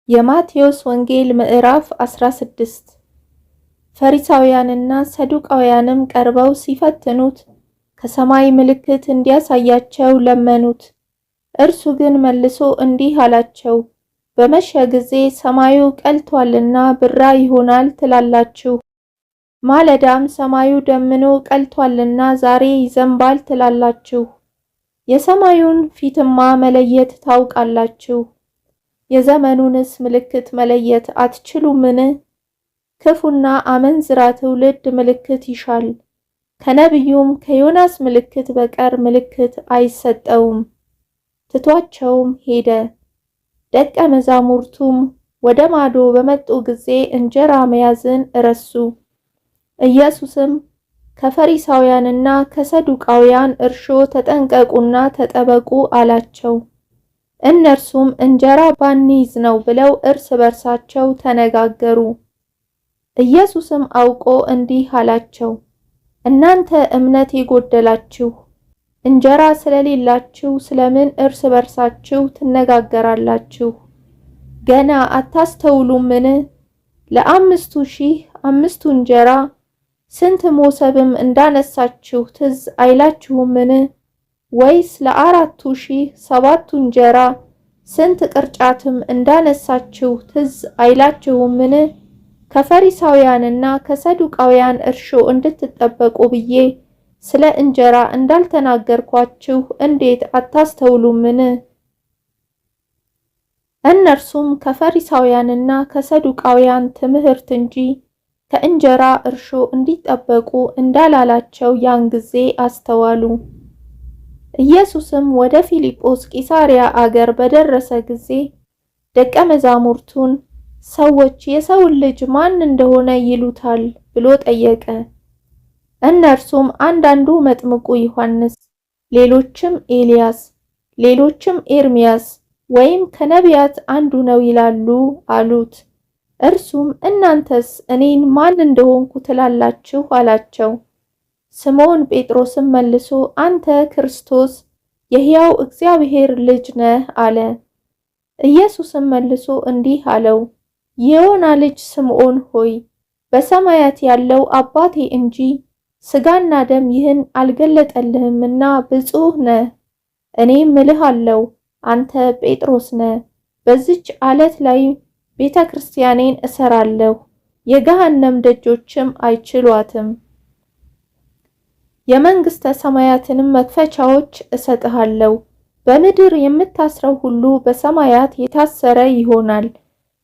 የማቴዎስ ወንጌል ምዕራፍ 16። ፈሪሳውያንና ሰዱቃውያንም ቀርበው ሲፈትኑት ከሰማይ ምልክት እንዲያሳያቸው ለመኑት። እርሱ ግን መልሶ እንዲህ አላቸው፣ በመሸ ጊዜ ሰማዩ ቀልቷልና ብራ ይሆናል ትላላችሁ፣ ማለዳም ሰማዩ ደምኖ ቀልቷልና ዛሬ ይዘንባል ትላላችሁ። የሰማዩን ፊትማ መለየት ታውቃላችሁ፣ የዘመኑንስ ምልክት መለየት አትችሉምን? ክፉና አመንዝራ ትውልድ ምልክት ይሻል፣ ከነቢዩም ከዮናስ ምልክት በቀር ምልክት አይሰጠውም። ትቷቸውም ሄደ። ደቀ መዛሙርቱም ወደ ማዶ በመጡ ጊዜ እንጀራ መያዝን እረሱ። ኢየሱስም ከፈሪሳውያንና ከሰዱቃውያን እርሾ ተጠንቀቁና ተጠበቁ አላቸው። እነርሱም እንጀራ ባንይዝ ነው ብለው እርስ በርሳቸው ተነጋገሩ። ኢየሱስም አውቆ እንዲህ አላቸው፣ እናንተ እምነት የጎደላችሁ እንጀራ ስለሌላችሁ ስለምን እርስ በርሳችሁ ትነጋገራላችሁ? ገና አታስተውሉምን? ለ5,000 አምስቱ እንጀራ ስንት ሞሰብም እንዳነሳችሁ ትዝ አይላችሁምን? ወይስ ለ4,000 ሰባቱ እንጀራ ስንት ቅርጫትም እንዳነሳችሁ ትዝ አይላችሁምን? ከፈሪሳውያንና ከሰዱቃውያን እርሾ እንድትጠበቁ ብዬ ስለ እንጀራ እንዳልተናገርኳችሁ እንዴት አታስተውሉምን? እነርሱም ከፈሪሳውያንና ከሰዱቃውያን ትምህርት እንጂ ከእንጀራ እርሾ እንዲጠበቁ እንዳላላቸው ያን ጊዜ አስተዋሉ። ኢየሱስም ወደ ፊልጶስ ቂሳርያ አገር በደረሰ ጊዜ ደቀ መዛሙርቱን ሰዎች የሰውን ልጅ ማን እንደሆነ ይሉታል ብሎ ጠየቀ። እነርሱም አንዳንዱ መጥምቁ ዮሐንስ፣ ሌሎችም ኤልያስ፣ ሌሎችም ኤርምያስ ወይም ከነቢያት አንዱ ነው ይላሉ አሉት። እርሱም እናንተስ እኔን ማን እንደሆንኩ ትላላችሁ አላቸው። ስምዖን ጴጥሮስም መልሶ አንተ ክርስቶስ የሕያው እግዚአብሔር ልጅ ነህ አለ። ኢየሱስም መልሶ እንዲህ አለው፣ የዮና ልጅ ስምዖን ሆይ በሰማያት ያለው አባቴ እንጂ ሥጋና ደም ይህን አልገለጠልህምና ብፁዕ ነህ። እኔም እልሃለሁ አንተ ጴጥሮስ ነህ፣ በዚች ዓለት ላይ ቤተ ክርስቲያኔን እሰራለሁ፣ የገሃነም ደጆችም አይችሏትም። የመንግስተ ሰማያትንም መክፈቻዎች እሰጥሃለሁ። በምድር የምታስረው ሁሉ በሰማያት የታሰረ ይሆናል፣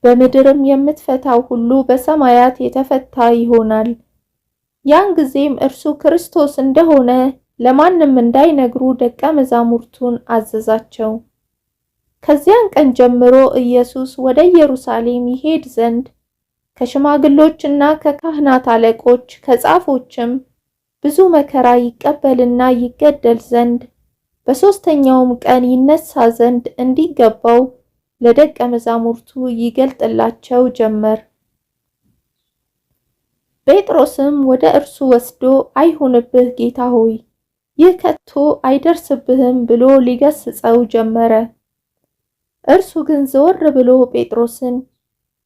በምድርም የምትፈታው ሁሉ በሰማያት የተፈታ ይሆናል። ያን ጊዜም እርሱ ክርስቶስ እንደሆነ ለማንም እንዳይነግሩ ደቀ መዛሙርቱን አዘዛቸው። ከዚያን ቀን ጀምሮ ኢየሱስ ወደ ኢየሩሳሌም ይሄድ ዘንድ ከሽማግሎችና ከካህናት አለቆች ከጻፎችም ብዙ መከራ ይቀበልና ይገደል ዘንድ በሦስተኛውም ቀን ይነሣ ዘንድ እንዲገባው ለደቀ መዛሙርቱ ይገልጥላቸው ጀመር። ጴጥሮስም ወደ እርሱ ወስዶ አይሁንብህ ጌታ ሆይ፣ ይህ ከቶ አይደርስብህም ብሎ ሊገሥጸው ጀመረ። እርሱ ግን ዘወር ብሎ ጴጥሮስን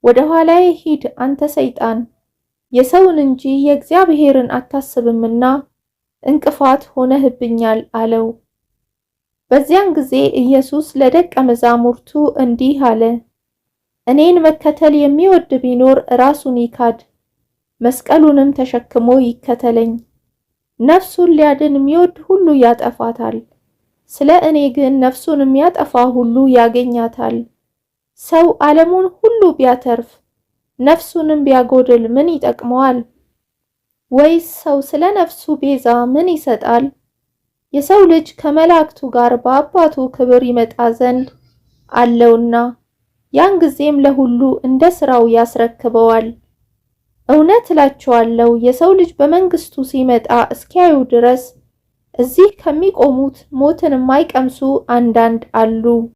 ወደ ኋላዬ ሂድ አንተ ሰይጣን፣ የሰውን እንጂ የእግዚአብሔርን አታስብምና እንቅፋት ሆነህብኛል አለው። በዚያን ጊዜ ኢየሱስ ለደቀ መዛሙርቱ እንዲህ አለ፣ እኔን መከተል የሚወድ ቢኖር ራሱን ይካድ፣ መስቀሉንም ተሸክሞ ይከተለኝ። ነፍሱን ሊያድን የሚወድ ሁሉ ያጠፋታል፣ ስለ እኔ ግን ነፍሱን የሚያጠፋ ሁሉ ያገኛታል። ሰው ዓለሙን ሁሉ ቢያተርፍ ነፍሱንም ቢያጎድል ምን ይጠቅመዋል? ወይስ ሰው ስለ ነፍሱ ቤዛ ምን ይሰጣል? የሰው ልጅ ከመላእክቱ ጋር በአባቱ ክብር ይመጣ ዘንድ አለውና ያን ጊዜም ለሁሉ እንደ ሥራው ያስረክበዋል። እውነት እላችኋለሁ የሰው ልጅ በመንግስቱ ሲመጣ እስኪያዩ ድረስ እዚህ ከሚቆሙት ሞትን የማይቀምሱ አንዳንድ አሉ።